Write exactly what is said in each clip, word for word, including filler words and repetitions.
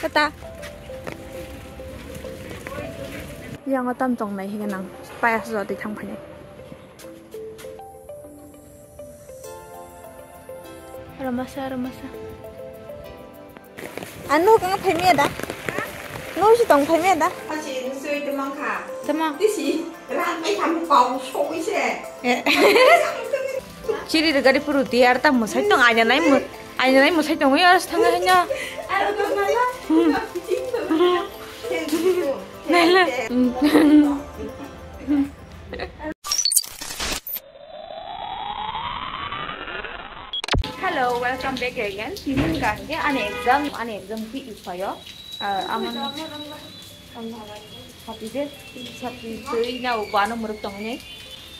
Tata. Yang o tam tong nai higa nang. Payas jati thang phai nai. Ramasa, ramasa. Anu kang phai miya da? Nu si tong phai miya da? Tamo. Chiri de gari puru ti ar ta musai tong aina nai mu aina nai musai tong yar thang hai na. Nai la. Hello, welcome back again. Tini hingka hingke ani exam, ani exam ki ipayo. Ah, amon, amon, sapi je, sapi tui na ubo ano muruk tong ne.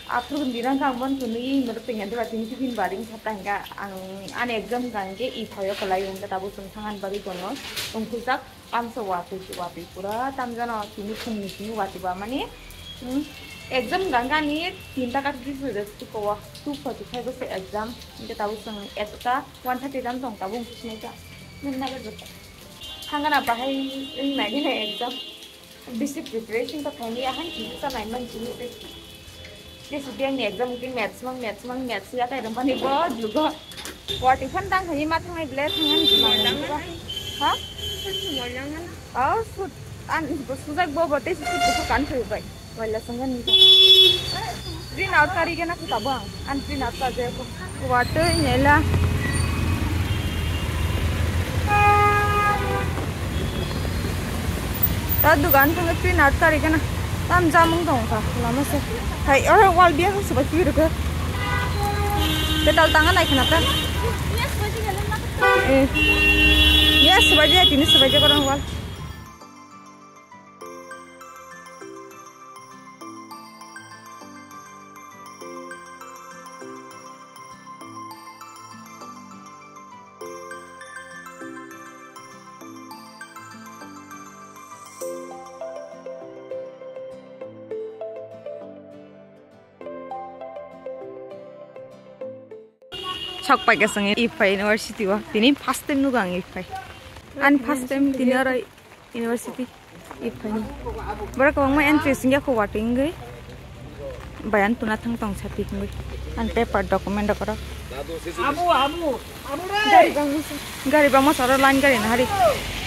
Aphuru dirang kang mon tuni muruk tong ya dura tini tiffin baring sata hingka ang ani exam hingka hingke ipayo kalai hingke tabu tong thangan bari dono. Ungkujak. Amsa watwi, watwi pura tamjano tini phungni simi watwi ba mani, hmm, exam gangani tinta kathi sujak tuko two forty five se exam, hingke tabuk chwng ekta one thirty tam tong tabuk wngkhe sinai ta. Nini nagajak. Thangana bahai wng nai nini exam. Bisi preparation to khaini ahai chini sa nai man chini se. Yes, biang ni exam ki maths mang, maths mang, maths ya kai rambani bo jugo. Wati phan tang hani ma thangai ble thangan jima. Ha? Oh, sut an bo sujak bo bo te sut bo kan thoi bai. Wala sangan ni. Print out kari gana kita bang. An print out ka je ko. Wati nela. Ta dukan thang print out kari gana. Tam jamung dong kha lama se. Hai, oro wall biya se sebai phi rwkhe. Betal tanga nai khna ta. Eh. Yes, sebai dia tini sebai dia korang wall. Sok paikha chwng Iphai University o. Tini first time nugo ang Iphai. Ani first time tini oro university Iphai. Borok kwbangma entry singya kho watwi wngwi. Bai ang tuna thang tong sati wngwi. Ang paper document rok oro. Abu, abu, abu re. Gari bangma sa oro line gari nahari.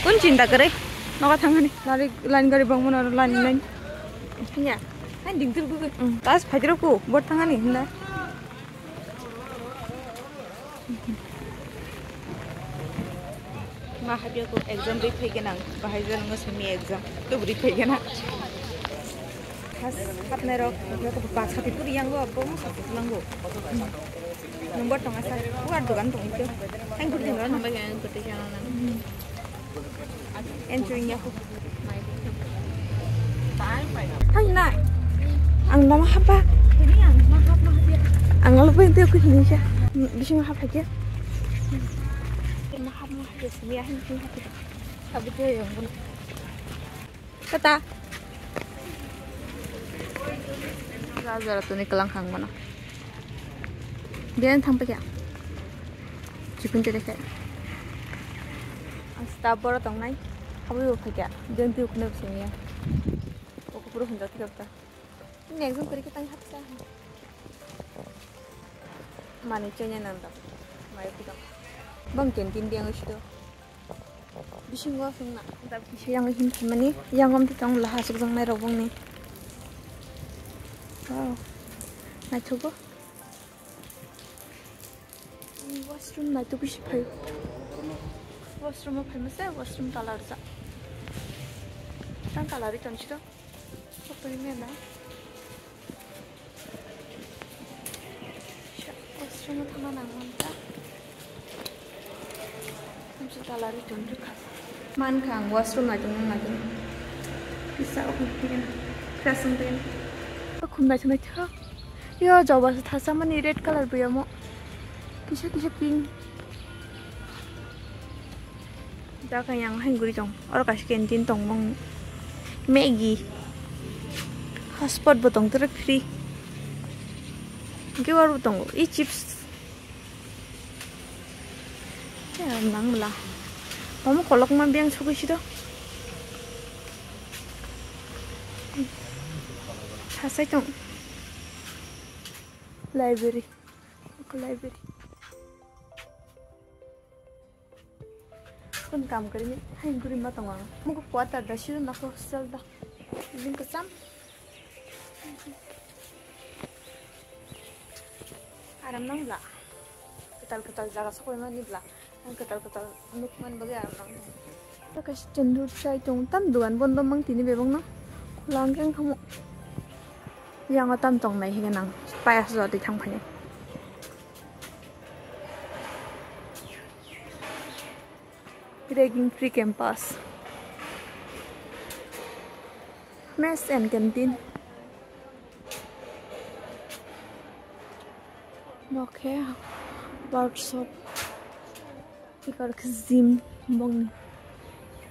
Kun chinta kwrwi. Nogo thang hani. Nari line gari bangma oro line line. Ya. Ang ding tur gugu. Tas phai rok ku bor thang hani hinda. Ma hapya ko exam ri phai gana bahai je nang semi exam to ri phai gana. Khas hapnai rok ba sati puri yang go bo mo sati lang go. Number tong asa uar dogan tong itu. Ang guri dong. Sampai yang guri yang nang. Entry nya ko. Hai na. Ang nama haba. Ini ang mahap mahap ya. Ang lo pun itu aku ini ya. Bisa mahap aja. Mahap mahap ya sini ya ini. Tapi dia yang pun. Kata. Jara jara tuni kelang hang mana. Dia yang thang pakai. Chikun tete kai. Ang staff boro tongnai. Habwi bo phaikha. Jeng twi ukhunai bwswng ya. Ukhupuru hwnjak thikha bwta. Nini exam kwrwi khe tang hapsa. Mani chanya nanda. Mai pidam. Bang canteen dia ngai sido. Bisingo sungna. Da kisa yang hin thimani. Yang om tong laha suk jang nai rok bongni. Wow. Naithogo. Washroom nai tu bisi phai. Washroom o phai masa washroom tala rwjak. Tang tala ri tong siro. Sokpani mena. Washroom o thangna nang manta. Tala ri tong rwkha. Mankha ang washroom naitung nang naitung. Kisa okhum phaikhe fresh wng phaikhe. Khum naithok naithok. Yo joba se thasamani red colour buyamo. Kisa kisa pink. Dakha yang hain guri tong. Oro kaisa canteen tong bang. Maggie. Hotspot bo tong tere free. Hwnkhe oro bo tongo. I chips. Ya, nang bwla. Omo kolokma beng sogwi sido. Thasai tong. Library. Library. Kun kam kari ni, hai guri ma tongo ang. Mugo quarter da, siro nokho hostel da. Building kwcham. Aram nang bla. Kwtal kwtal jaga sokoi mani bla. Ang kwtal kwtal nuk man bagwi aram nang. Kaisa chendur chai tong, tam dugan bondo mang tini bebak no. Khula ang khe ang khamu. Yang tam tong nai hige nang. Payas jodi thang phani. Ragging free campus. Mess and canteen. Bo khe workshop. Tikar khe gym bongni.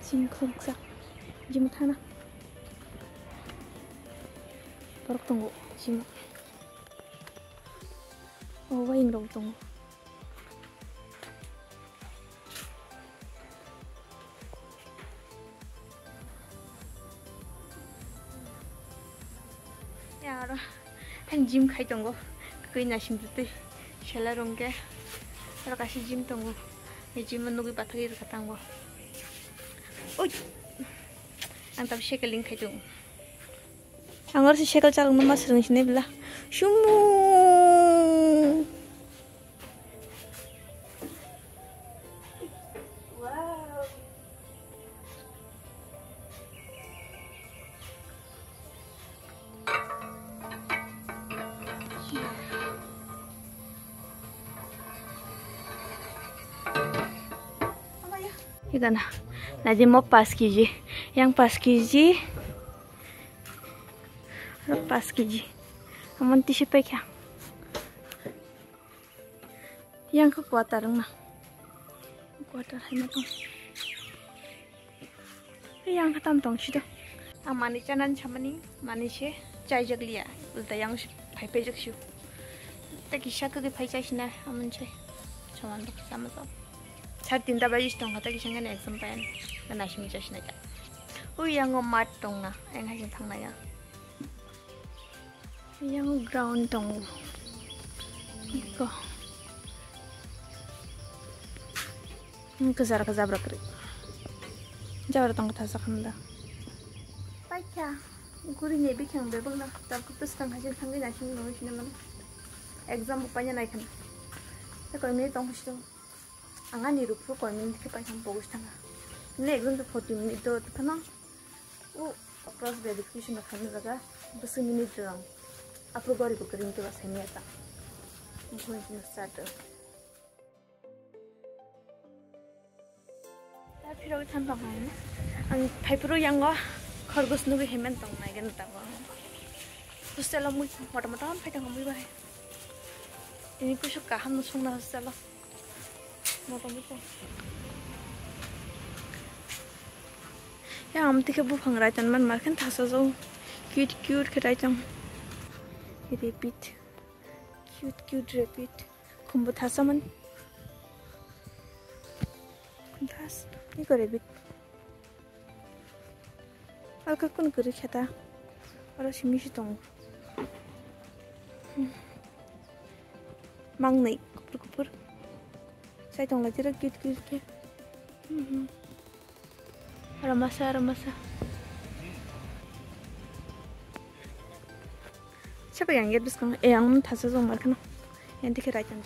Gym khoroksa. Gym thana. Borok tongo gym. O wayeng rok tongo. Ya, aro ang gym khai tongo. Kwina sing twi sela rong khe. Aro kaisa gym tongo. Ni gym nugwi pathagwi rwkha tango. Oi. Ang tab cycling khai tongo. Ang oro se cycle chalokno ma swrwng sinai bwla. Sumu. Igana, nadi mo pas kg, yang pas kg. Aro pas kg. Amon tisi paikha. Yang khe quarter wngna. Quarter hai ma tong. Yang khe tam tong sido. Ang manwi chanani samani manwi se chaijak liya. Ulta yang se phai paijak sio. Ta kisa kwrwi phai chai sina amon se. Saman bak sama sa. Sar tinta baji tong kha ta kisa ngani exam payan. Gana simi chai sina ja. Ui yang o mat tong na. Yang hai thang na ya. Yang ground tongo. Iko. Ini kejar kejar brak kri. Jawar tong kata sakanda. Paikha. Guri ne bikhang bebak na. Tabuk bwskang hasil thangwi naising nungwi sini mana. Exam bo paina naikhana. Ekoi minute tong khusi tong. Ang ani ruphu koi minute khe paithang pogis thanga. Ne exam to forty minute do tkhana. O cross verification rok khaina jaga bwswk minute rwng. Aphuru gori bo kwrwng khe ba saimanya ta. Bhoi hino start rw. Ta phirogwi than tong hai. Ang phaiphuru yango khorgos nugwi hemen tong nai gani ta bo. Hostel o mui motom motom phai tong mui bai. Ini pusu kaham no sungna hostel o. Motom motom. Yang amtwi khe buphang raiton man mar khen thasa jao. Cute cute khe raiton. Rabbit. Cute cute rabbit. Khumbu thasa man. Khum thas. Ni ko rabbit. Alka kun kuri kheta. Oro simi si tongo. Mangnai kupur kupur. Sai tong lai tira cute cute khe. Oro masa, oro masa. Sapa yang gate bwskango, eh, ang thasa jong mar kheno. Yang dikhe rai tong.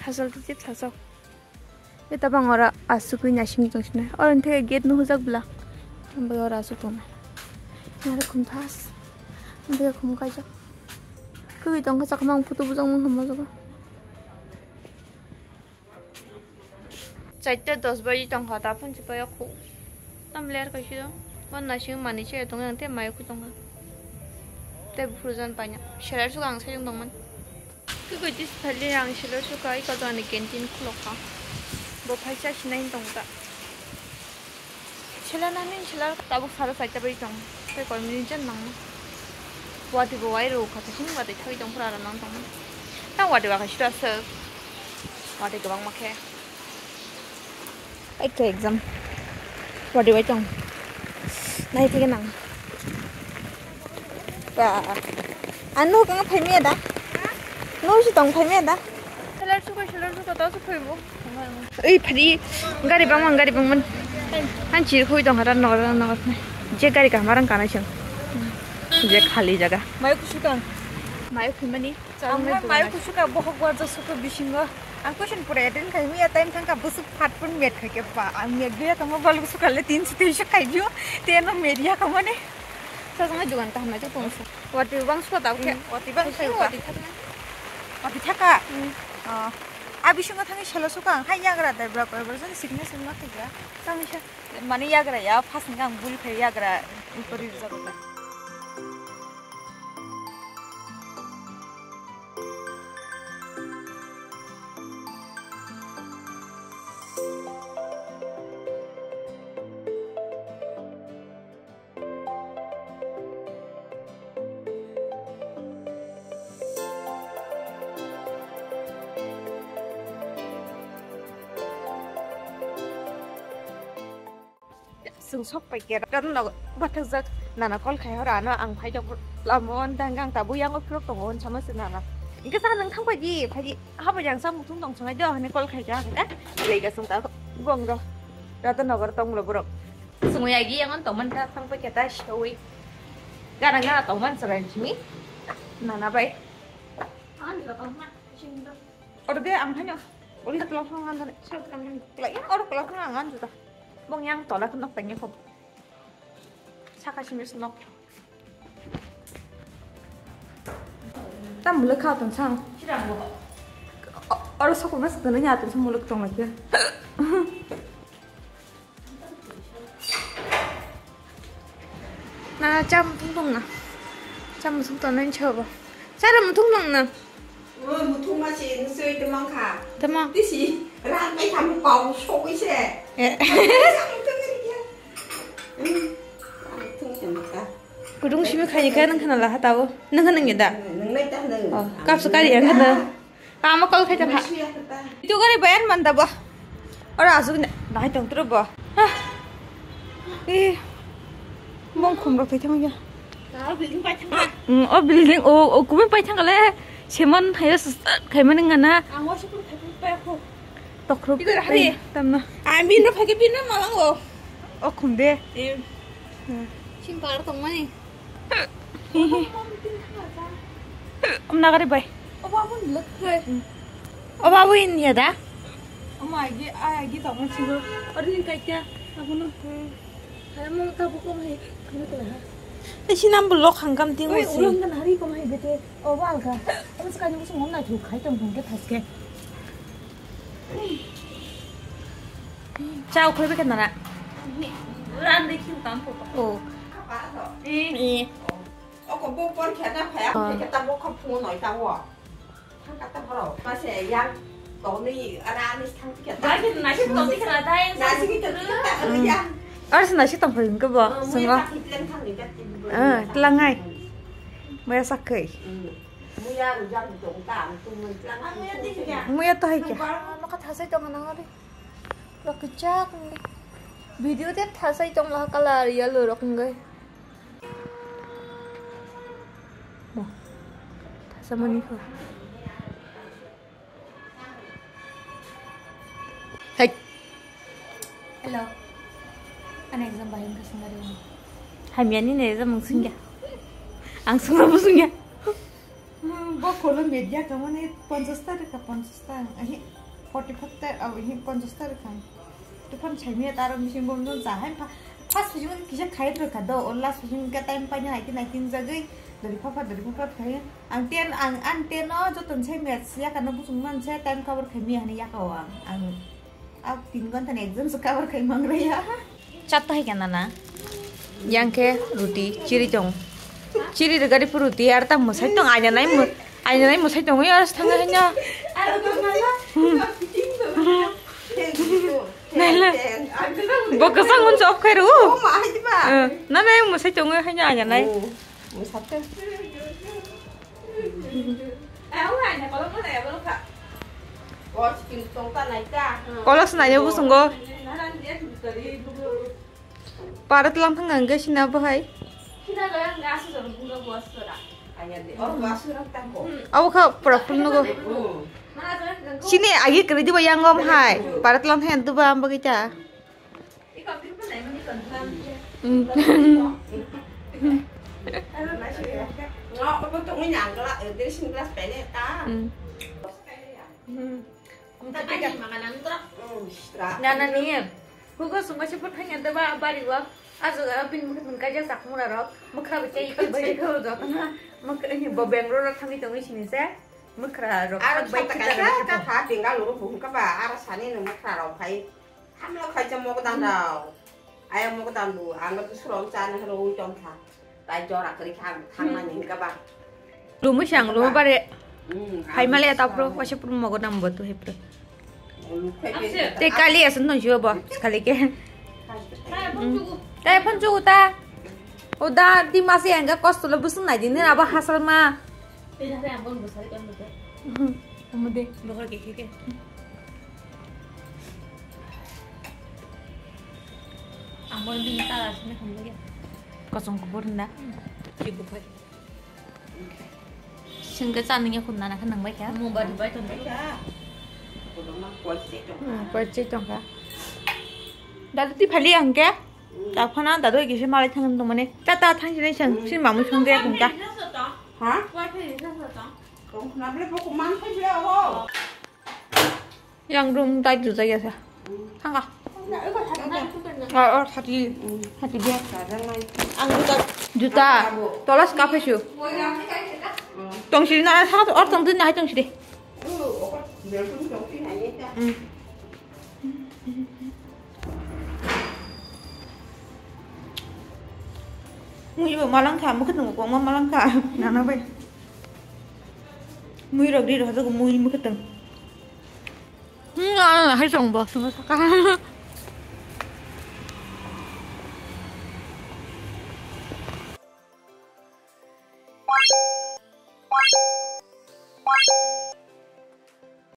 Thasal tip thasal. Be tabang oro asugwi naising tong sini. Oro hwnkhe gate no hujak bwla. Ang bai oro asuk tongnai. Aro khum thas. Ang bai khum kaijak. Kwrwi tongkha chakma ang photo bujak mang hamma jaga. Chaita dos baji tongkha ta phone se paya khu. Tam ler kaisi do. Wan naising mani se tong yang te mai khu tongkha. Te bufru jan paina. Serai suka ang sai tongmani. Kikoi tis thali ang silo suka i kato ani canteen khulokha. Bo phai cha sinai tong ta. Sila nani sila tabuk sara saita bai tong. Tei koi minute jan nang. Wati bo wai ro kha sini wati thai tong pura ram nang tong. Ta wati wa kha sita se. Wati gabang ma khe. Ekta exam. Podi bai tong. Nai thik nang. Ba. Ano kang phai me da? No si tong phai me da? Selar suka, selar suka, tao se phai bo. Ei phadi gari bang man, gari bang man. Han chir khui tong hara nor nor. Je gari ka marang kana chang. Je khali jaga. Mai kusuka. Mai khumani. Ang mai kusuka bohok warjo suka bisingo. Ang question pura attend khai miya time thangka busuk phat pun met khai ke pa. Ang met biya tamo bal kusuka le tin sitei khai biyo. Teno media kamane. Sa jang dugan kaham na tong sa. Wati bang suka tau ke. Wati bang khai wati thakna. Wati thaka. Ah. Abi sunga thangi selo suka ang hai yagra dai bra koi bra jani sikne sikna thakya. Tang sa. Mani yagra ya, phas hingke ang bul phai yagra, ui pori rijak kha. Chwng sok pai khe rata no bathajak nana call khai hora ano ang phai dok lamo on dang ang tabuk yango phirok tongo on sama se nana. Hingke sa nang thang phai di phai di habo yang sa muthung tong sangai do hane call khai ja hane. Lega sung ta bong do rata nogar tong lo borok. Sungwi agi yang on tong man ta thang phai khe ta shawi. Gana gana tong man sarai simi nana bai. Oro de ang haino ulta kelok thang ang dane sir kam ni kelai ya oro kelok thang ang anju ta bong yang tola kelok tang ya kho saka simi snok tam muluk kha tong sang oro sokol mas kono ya tong sang muluk tong lagi. Na cham thung thung na. Cham thung thung na chabo. Chara muthung thung na. Oi muthung ma si nusui temang kha. Temang. Tisi rat mai tham kau sokoi se. Eh. Muthung ni kya. Hmm. Muthung se maka. Kudung simi khai ka nang khana la ha tabo. Nang khana ngi da. Nang nai ta nang. Oh, kap su kari ang khana. Tamo call khai tongkha. Itu gari bayan man da bo. Ora asuk ne, nai tong tro bo. Ha. Eh. Mong khum rok thai thang ya. Ta building pai thang. Mm, o building o, o kubi pai thang le. Seman hayo khai mani ngana. Ang o sukul khai pai ko. Tokrok. Itu hari. Tamna. Ami no khai ke bin malang o. O khum de. Eh. Sim par tong mani. Om nagari bai. Oba abun lek ke. Oba abun ya da? Ama agi, ai agi tong ma chigo. Ori ni kaikya. Abono. Hai mo ta buko mai. Kami tu ha. Te sinam belok hangkam ting usi. Ulang kan hari ko mai bete. Oba alga. Om sekali musu mom na thu khai tong bungke thaske. Chao khoi beke nara. Ran de khiu tam ko. Oh. Eh. Eh. O ko bo por khata phaya, khata bo kha phone noi ta wo. Thang kata bro. Ma se yang to ni ara ni thang khata. Dai ni na si to ni khata dai. Na si khata yang. Ar se na si tong phai ko bo. Sungo. Ah, tlangai. Maya sakai. Muya rujak dong ta ang tu muya tlangai. Muya to hai kya. Maka thasai tong nang ari. Rok kechak ni. Video te thasai tong lah color yellow rok ngai. Mo. Thasa mani ko. Hey. Hello. Ani exam bahai wngkha swngnari. Hamyani ni exam wng swngya. Ang swngrabo swngya. Hmm, bo kolo media kamani ponchash ta rwkha, ponchash ta, ahi, forty five ta, aw, ahi, ponchash ta rwkha. Tufan saimaya taro bising bomno jahai pha, first bising kisa khai rwkha do, o last bising ka time paina naiti naiti jagwi, dori pha pha, dori pha pha khai. Ang ten, ang, ang ten o joto sai maths yakano busung man sai time cover khai miya hani yakao ang, ang. Ak tin ghonta ni exam se cover khai mangraya. Chat to hai kana na? Yang khe ruti, chiri tong. Chiri de gari pu ruti, ar ta musai tong, aina nai mu-, aina nai musai tong, ar thang hai nya. Nai la. Bo kasang mun chop khai ru. Eh, na nai musai tong, hai nya aina nai. Kolok se naina busungo. Para tlang thang ang sina bahai. Sina lo ang asu jor bunga buas sura. Aya de. Oh, buas sura tang ko. Abo kha pura phul nugo. Hmm. Sini agi kri diba yang om hai. Para tlang thang duba am bagi cha. Iko pin pa nai mani kon thang. Hmm. Ano na sura. Ngo obo to ngi nang gla, eh, dressing glass pele ta. Hmm. Hmm. Nana ni. Hugo sungma se putang ya deba bari wa. Ajo ga pin mukhe pun kaja sak mura rok. Mukra ba chai ki bai ko jotna. Muk ni bo Bangalore rok thangwi tongwi sini se. Mukra rok. Aro bai sata kita kaisa rok. Ka tha tinggal luru buhung ka ba. Aro sani no mukra rok phai. Hamlo khaija mogo dan rao. Aya mogo dan bu. Ang tu surom cha na ro ui tong tha. Tai jora kri kha thang mani ka ba. Lumu sang lumu bare. Hmm, hai male ta pro wase pro mogo nam bo tu he pro. Te kali asun tong siwa bo kali ke. Te phone chu ta. O da di masi anga kosto lo busung nai din na ba hasal ma. Amu de. Amor bini kala sini hamle. Kosong kubur na. Ki bukai. Sengke chani ya khun nana khan nangbai kha. Mo bari bai ton. Hmm, koi chi tongkha. Dadu ti phali ang ke? Ta phana dadu gisi malai thang tong mane. Ta ta thang sini sang sin mamu sang de khun ka. Ha? Kong khna ble pok man phai je abo. Yang room tai tu jaya sa. Thanga. Oh, oh, thati, thati dia. Ang juta. Juta. Tolas kafe su. Tong siri na sa or tong din na hai tong siri. Hmm. Mui bo malang kha, mukhe tong ko ma malang kha. Nana bai. Mui rok ri rok mui mukhe tong. Hmm, ah, hai song bo, song saka.